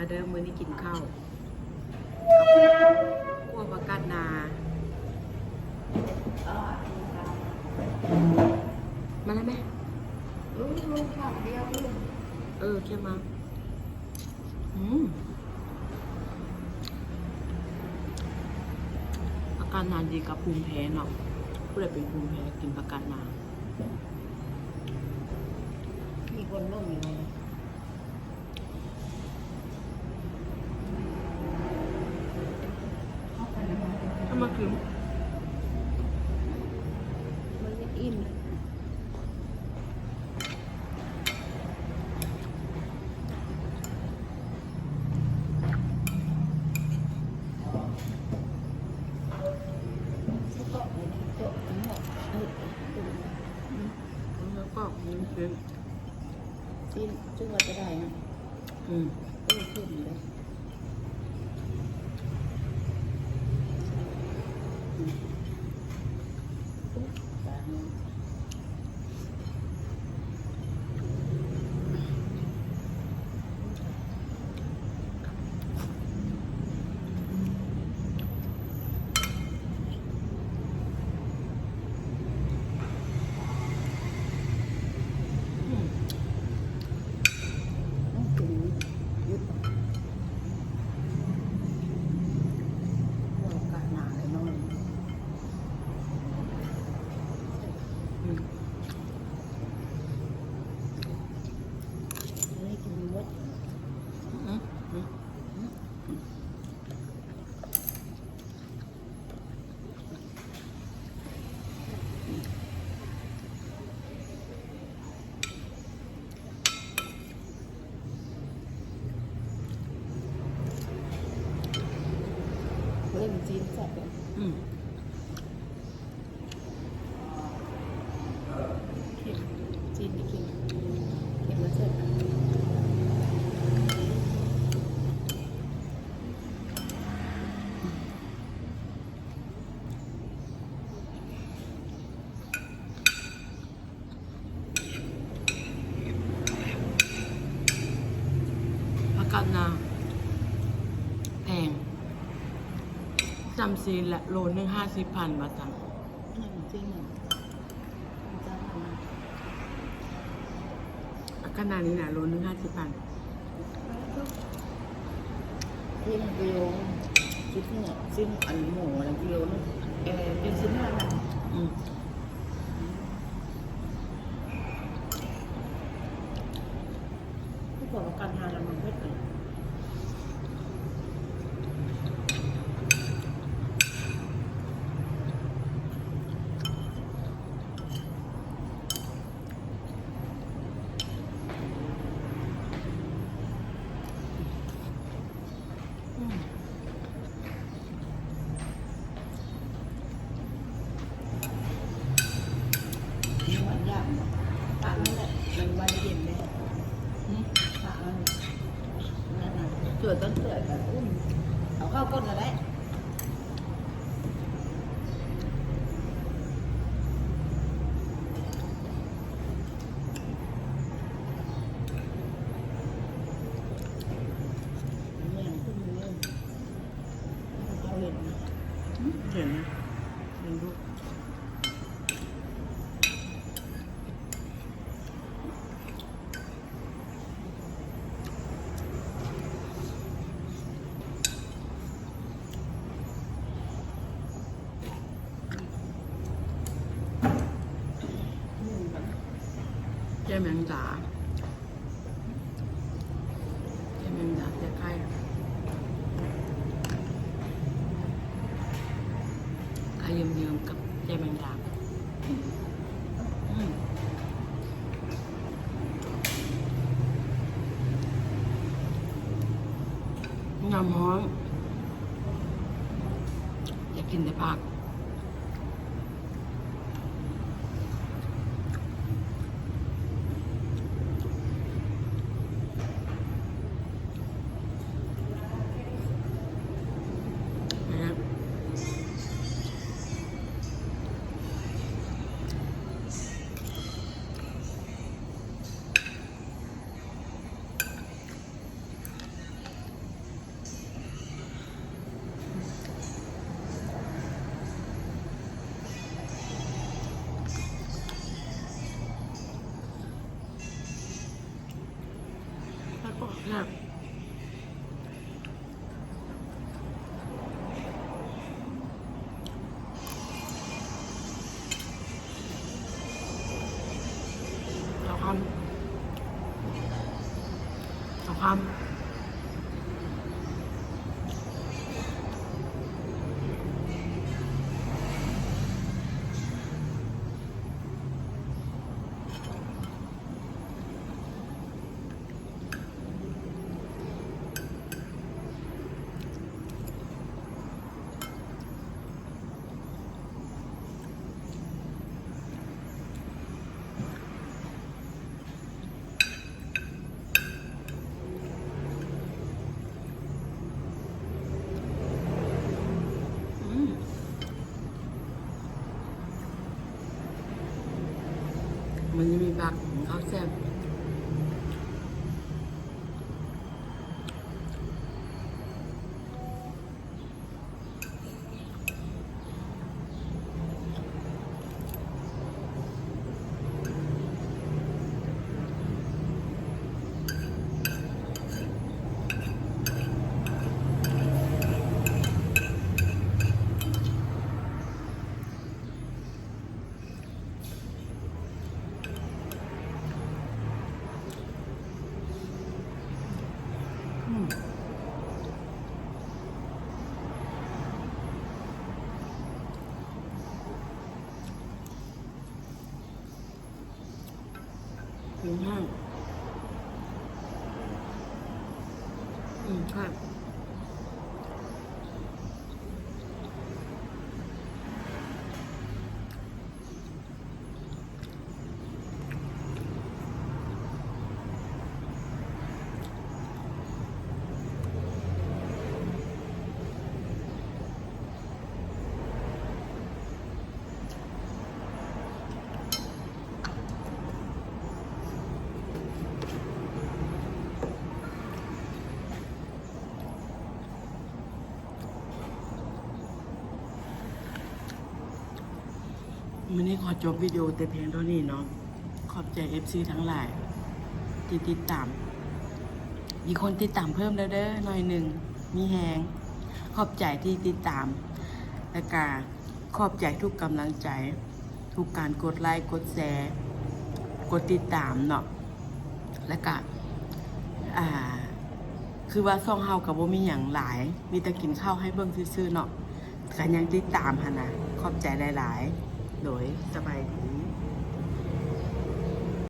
ເດີ ມື້ນີ້ກິນເຂົ້າ ຂົ້ວຜັກກາດນາ ມາແລ້ວແມ່. ເອີ ເຂົ້າມາ. ອືມ ຜັກກາດນາດີກັບພູມແພ້ເນາະ. ຜູ້ໃດເປັນພູມແພ້ກິນຜັກກາດນາ. ມີຄົນລົງຢູ່. ເອົາມາກິນ ມັນຍັງອີ່ມ. ແລ້ວກໍມີເສັ້ນ ຊີ້ນ ຈື່ວ່າຈະໄດ້ນະ. ອືມ ເອີ ເຂັ້ມເດ້. ອືມ ໂອ້ ຕາຍແລ້ວ. ເບິ່ງຈີນແຊບເດ້. ອືມ ເຄັມ ຈີນນີ້ເຄັມ ເຄັມແລ້ວແຊບ. ຜັກກາດນາແພງ ສາມສີ່ ແລະ ໂລໜຶ່ງຫ້າສິບພັນ ວ່າຊັ້ນ. ອັນຂະໜາດນີ້ນະ ໂລໜຶ່ງຫ້າສິບພັນ. ຊີ້ນກິໂລ ຊີ້ນ ຊີ້ນອັນໝູອັນກິໂລໜຶ່ງ ເອີ ເຈັດສິບຫ້າພັນ. ອືມ ຄືວ່າການຫາລະມັນເພິ່ນ ອືມ ມັນຫວານຢາກເນາະ ປາກມັນແຫຼະ ມັນບໍ່ໄດ້ເຢັນເດ້. ຫືມ ປາກມັນນັ້ນນະ ເກືອຕ້ອງເກືອ ອືມ ເອົາເຂົ້າກົ້ນກໍໄດ້. ເຫັນ ເຫັນ ເຫັນຢູ່. ແຈ່ວແມງດາ ແຈ່ວແມງດາ ແຈ່ວໄຂ່ ໄຂ່ເຍິ້ມໆ ກັບແຈ່ວແມງດາ. ອືມ ນ້ຳຮ້ອນ ຢາກກິນແຕ່ຜັກ. ຫື ແຊບ ເອົາຄຳ ເອົາຄຳ. ອືມ ມັນຈະມີຜັກ ເຂົ້າແຊບ. ອືມ ອືມ ອືມ ແຊບ. ມື້ນີ້ຂໍຈົບວິດີໂອແຕ່ພຽງເທົ່ານີ້ເນາະ. ຂອບໃຈເອັຟຊີທັງຫຼາຍທີ່ຕິດຕາມ. ມີຄົນຕິດຕາມເພີ່ມແລ້ວເດີ ໜ້ອຍໜຶ່ງ ມີແຮງ. ຂອບໃຈທີ່ຕິດຕາມ ແລ້ວກະຂອບໃຈທຸກກຳລັງໃຈ ທຸກການກົດໄລ ກົດແຊ ກົດຕິດຕາມເນາະ. ແລ້ວກະ ອ່າ ຄືວ່າຊ່ອງເຮົາກະບໍ່ມີຫຍັງຫຼາຍ ມີແຕ່ກິນເຂົ້າໃຫ້ເບິ່ງຊື່ໆເນາະ. ກະຍັງຕິດຕາມຫັ້ນນະ ຂອບໃຈຫຼາຍໆ. ໂດຍ ສະບາຍດີ.